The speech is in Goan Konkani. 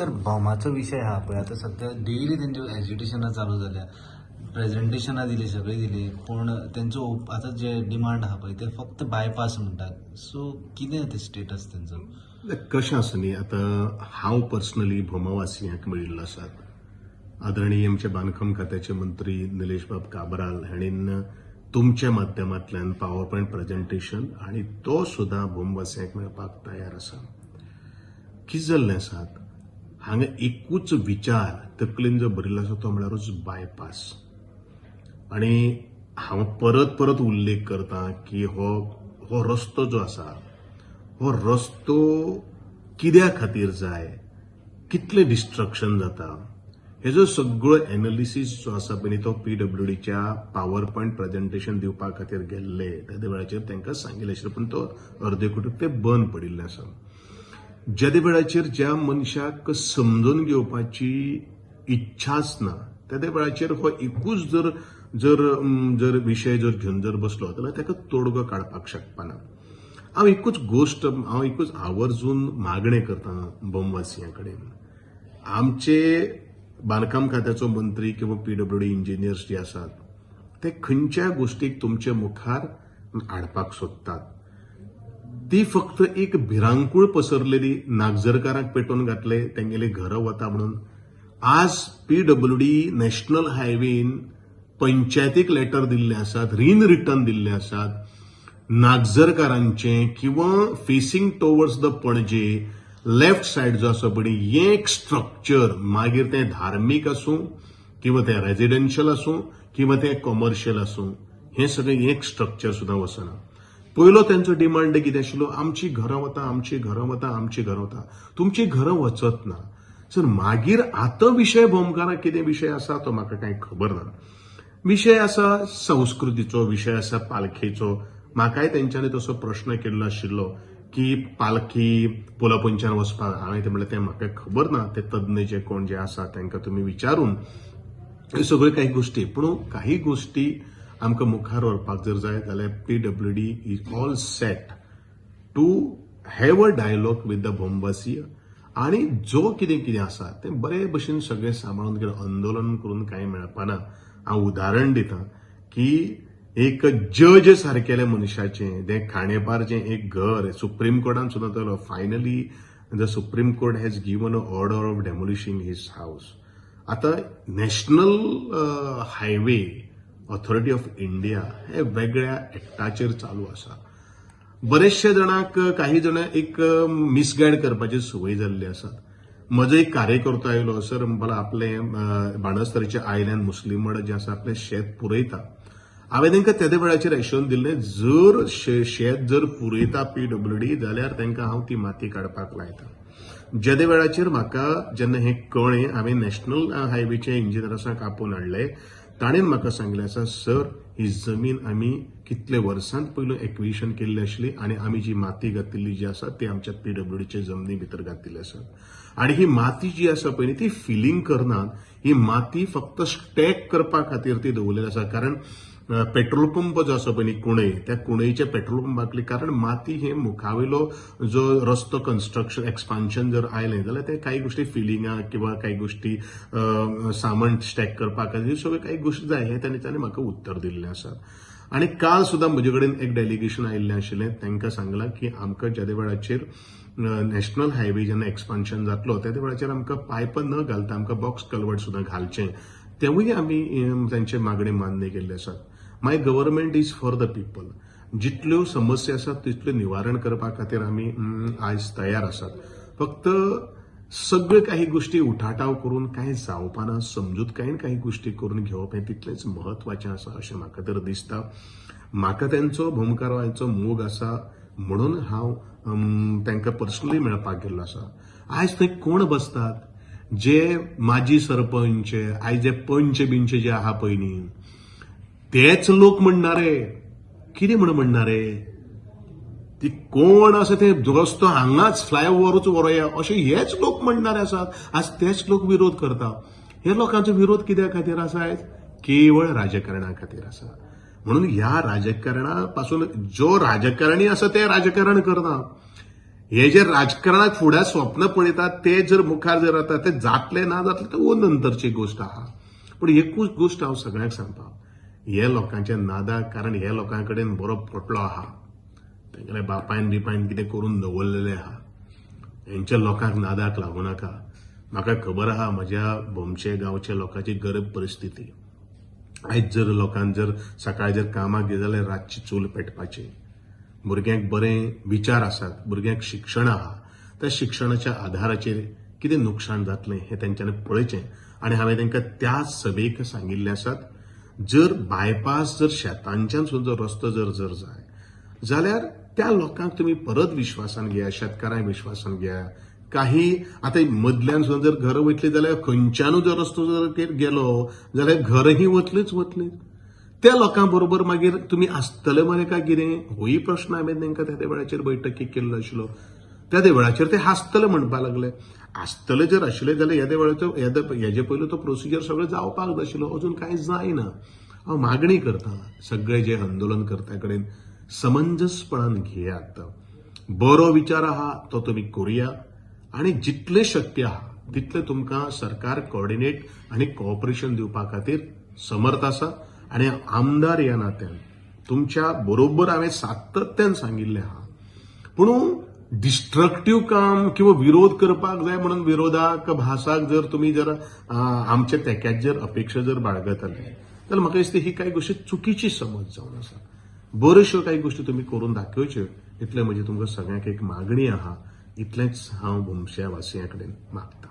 तर भोमाचो विशय आहा पळय आतां सद्या डेली तेंच्यो एजिटेशनां चालू जाल्या, प्रेजेंटेशनां दिली, सगळीं दिली, पूण तेंचो आतां जे डिमांड आहा पळय ते फक्त बायपास म्हणटात. सो कितें तें स्टेटस तेंचो? कशें आसा न्ही, आतां हांव पर्सनली भोमावासियांक मेळिल्लो आसात. आदरणीय आमचे बांदकाम खात्याचे मंत्री निलेश बाब काब्राल हांणी तुमच्या माध्यमांतल्यान पावर पॉयंट प्रेजेंटेशन आनी तो सुद्दां भोमवासियांक मेळपाक तयार आसा. कितें जाल्लें आसात, हांगा एकूच विचार तकलेन जो भरिल्लो आसा तो म्हळ्यारूच बायपास. आनी हांव परत परत उल्लेख करता की हो हो रस्तो जो आसा हो रस्तो कित्या खातीर जाय, कितलें डिस्ट्रक्शन जाता, हेजो सगळो एनालिसीस जो आसा पळय न्ही तो पीडब्ल्यूडीच्या पावर पॉयंट प्रेजेंटेशन दिवपा खातीर गेल्ले तेदे वेळाचेर तांकां सांगिल्लें आशिल्लें, पूण तो अर्देकुटूक तें बंद पडिल्लें आसा. जेदे वेळाचेर ज्या मनशाक समजून घेवपाची इच्छाच ना तेदे वेळाचेर हो एकूच जर जर जर विशय जर घेवन जर बसलो जाल्यार ताका तोडगो काडपाक शकपाना. हांव एकूच गोश्ट, हांव एकूच आवर्जून मागणें करता भोमवासियां कडेन, आमचे बांदकाम खात्याचो मंत्री किंवा पीडब्ल्यूडी इंजिनियर्स जे आसात ते खंयच्या गोश्टीक तुमचे मुखार हाडपाक सोदतात. ती फक्त एक भिरांकूळ पसरलेली नागझरकारांक पेटोवन घातले तेंगेली घरां वता म्हणून. आज पीडब्ल्यूडी नॅशनल हायवेन पंचायतीक लेटर दिल्ले आसात, रीन रिटर्न दिल्ले आसात नागझरकारांचे किंवा facing towards the Panaji left side जो आसा पळय हें एक स्ट्रक्चर, मागीर तें धार्मीक आसूं किंवा तें रेजिडेन्शियल आसूं किंवा तें कॉमर्शियल आसूं, हें सगळें एक स्ट्रक्चर सुद्दां वचना. पयलो तेंचो डिमांड कितें आशिल्लो, आमची घरां वता, आमची घरां वता, आमची घरां वता. तुमची घरां वचत ना सर. मागीर आतां विशय भोमकाराक कितें विशय आसा तो म्हाका कांय खबर ना. विशय आसा संस्कृतीचो, विशय आसा पालखेचो. म्हाकाय तेंच्यांनी तसो प्रश्न केल्लो आशिल्लो की पालखी पुलापंच्यान वचपाक, हांवें तें म्हणलें तें म्हाका खबर ना, ते तज्ञ जे कोण जे आसा तांकां तुमी विचारून ह्यो सगळ्यो काही गोश्टी. पूण काही गोश्टी आमकां मुखार व्हरपाक जर जाय जाल्यार PWD is all set to have a dialogue with the भोमवासीय आनी जो कितें कितें आसा तें बरे भशेन सगळें सांबाळून कितें आंदोलन करून कांय मेळपाना. हांव उदाहरण दिता की एक जज सारकेल्या मनशाचें तें खाणेपारचें एक घर सुप्रीम कोर्टान सुद्दां तो finally the Supreme Court has given a order of demolishing his house. आतां National Highway Authority of India हे वेगळ्या एक्टाचेर चालू आसा. बरेचशे जाणांक काही जाणां एक मिसगायड करपाची संवय जाल्ली आसा. म्हजो एक कार्यकर्तो आयलो, सर म्हणपाक आपलें बाणस्तरीच्या आयल्यान मुस्लीम वाडो जें आसा आपलें शेत पुरयता. हांवें तांकां तेदे वेळाचेर एश्योरन्स दिल्लें जर शेत जर पुरयता पीडब्ल्यूडी जाल्यार तांकां हांव ती माती काडपाक लायता. जेदे वेळाचेर म्हाका जेन्ना हें कळ्ळें हांवें नॅशनल हायवेचे इंजिनियर्सांक आपोवन हाडले. ताणें म्हाका सांगलें आसा, सर ही जमीन आमी कितले वर्सांत पयलू एक्विजिशन केल्ली आशिल्ली आनी आमी जी माती घातिल्ली जी आसा ती आमच्या पीडब्ल्यूडीच्या जमनी भितर घातिल्ली आसा आनी ही माती जी आसा पळय ती फिलींग करनात, ही माती फक्त स्टॅक करपा खातीर ती दवरलेली आसा. कारण पेट्रोल पंप जो आसा पळय न्ही कुणय, त्या कुणयच्या पेट्रोल पंपाकली, कारण माती हे मुखावेलो जो रस्तो कन्स्ट्रक्शन एक्सपान्शन जर आयलें जाल्यार ते काही गोश्टी फिलिंगा किंवा काही गोश्टी सामान स्टॅक करपाक खातीर सगळ्यो काही गोश्टी जाय, हें तांणी म्हाका उत्तर दिल्लें आसा. आनी काल सुद्दां म्हजे कडेन एक डेलिगेशन आयिल्लें आशिल्लें, तांकां सांगलां की आमकां जेदे वेळाचेर नॅशनल हायवे जेन्ना एक्सपान्शन जातलो तेदे वेळाचेर आमकां पायपां न घालता आमकां बॉक्स कलवर्ट सुद्दां घालचें, तेवूय आमी तांचे मागणी मान्य केल्ले आसात. My government is for the people. जितल्यो समस्या आसात तितल्यो निवारण करपा खातीर आमी आयज तयार आसात. फक्त सगळ्यो काही गोश्टी उठाटाव करून कांय जावपाना, समजूतकायेन काही गोश्टी करून घेवप हें तितलेंच म्हत्वाचें आसा अशें म्हाका तर दिसता. म्हाका तेंचो भोमकाराचो मोग आसा म्हणून हांव तांकां पर्सनली मेळपाक गेल्लो आसा. आयज थंय कोण बसतात, जे माजी सरपंच, आयज जे पंच बिंच जे आहा पळय न्ही तेच लोक म्हणणारे. कितें म्हण म्हणणारे, ती कोण आसा ते रस्तो हांगाच फ्लायओवरूच व्हरोया अशें हेच लोक म्हणणारे आसात. आज तेच लोक विरोध करता. हे लोकांचो विरोध कित्या खातीर आसा आयज? केवळ राजकारणा खातीर आसा. म्हणून ह्या राजकारणा पासून जो राजकारणी आसा ते राजकारण करना. हे जे राजकारणाक फुडें स्वप्न पळयतात ते जर मुखार जर येतात ते जातले ना जातले ते वो नंतरची गोश्ट आहा. पूण एकूच गोश्ट हांव सगळ्यांक सांगता, हे लोकांच्या नादाक, कारण हे लोकां कडेन बरो पोटलो आहा, तेंगेले बापायन बिपायन कितें करून दवरलेलें आहा. हेंच्या लोकांक नादाक लागूं नाका. म्हाका खबर आहा म्हज्या भोमशे गांवच्या लोकांची गरीब परिस्थिती. आयज जर लोकांक जर सकाळी जर कामाक गेले जाल्यार रातची चूल पेटपाची, भुरग्यांक बरे विचार आसात, भुरग्यांक शिक्षण आहा, त्या शिक्षणाच्या आधाराचेर कितें नुकसाण जातलें हें तेंच्यांनी पळयचें. आनी हांवें तांकां त्या सभेक सांगिल्लें आसात, जर बायपास जर शेतांच्यान सुद्दां रस्तो जर जर जाय जाल्यार त्या लोकांक तुमी परत विश्वासान घेया, शेतकारांक विश्वासान घेया. काही आतां मदल्यान सुद्दां जर घरां वयतली जाल्यार खंयच्यानूय जर रस्तो जर गेलो जाल्यार घरां ही वतलीच वतली. त्या लोकां बरोबर मागीर तुमी आसतले मरे काय कितें, होय प्रश्न हांवें तांकां त्या वेळाचेर बैठकीक केल्लो आशिल्लो. त्या वेळाचेर ते हांसतले म्हणपाक लागले. आसतले जर आशिल्ले जाल्यार येदे वेळाचो हेजे पयलू तो प्रोसिजर सगळें जावपाक जाय आशिल्लो, अजून कांय जायना. हांव मागणी करता सगळे जे आंदोलन करत्या कडेन समंजसपणान घेयात, बरो विचार आहा तो तुमी करुया आनी जितलें शक्य आहा तितलें तुमकां सरकार कोऑर्डिनेट आनी कॉपरेशन दिवपा खातीर समर्थ आसा. आनी आमदार ह्या नात्यान तुमच्या बरोबर हांवें सातत्यान सांगिल्लें आहा, पूण डिस्ट्रक्टीव काम किंवा विरोध करपाक जाय म्हणून विरोधाक भासाक जर तुमी जर आमच्या तेक्यात जर अपेक्षा जर बाळगतले जाल्यार म्हाका दिसता ही कांय गोश्टी चुकीची समज जावन आसा. बऱ्योचश्यो कांय गोश्टी तुमी करून दाखोवच्यो इतलें म्हजी तुमकां सगळ्यांक एक मागणी आहा, इतलेंच हांव भोमश्या वासियां कडेन मागता.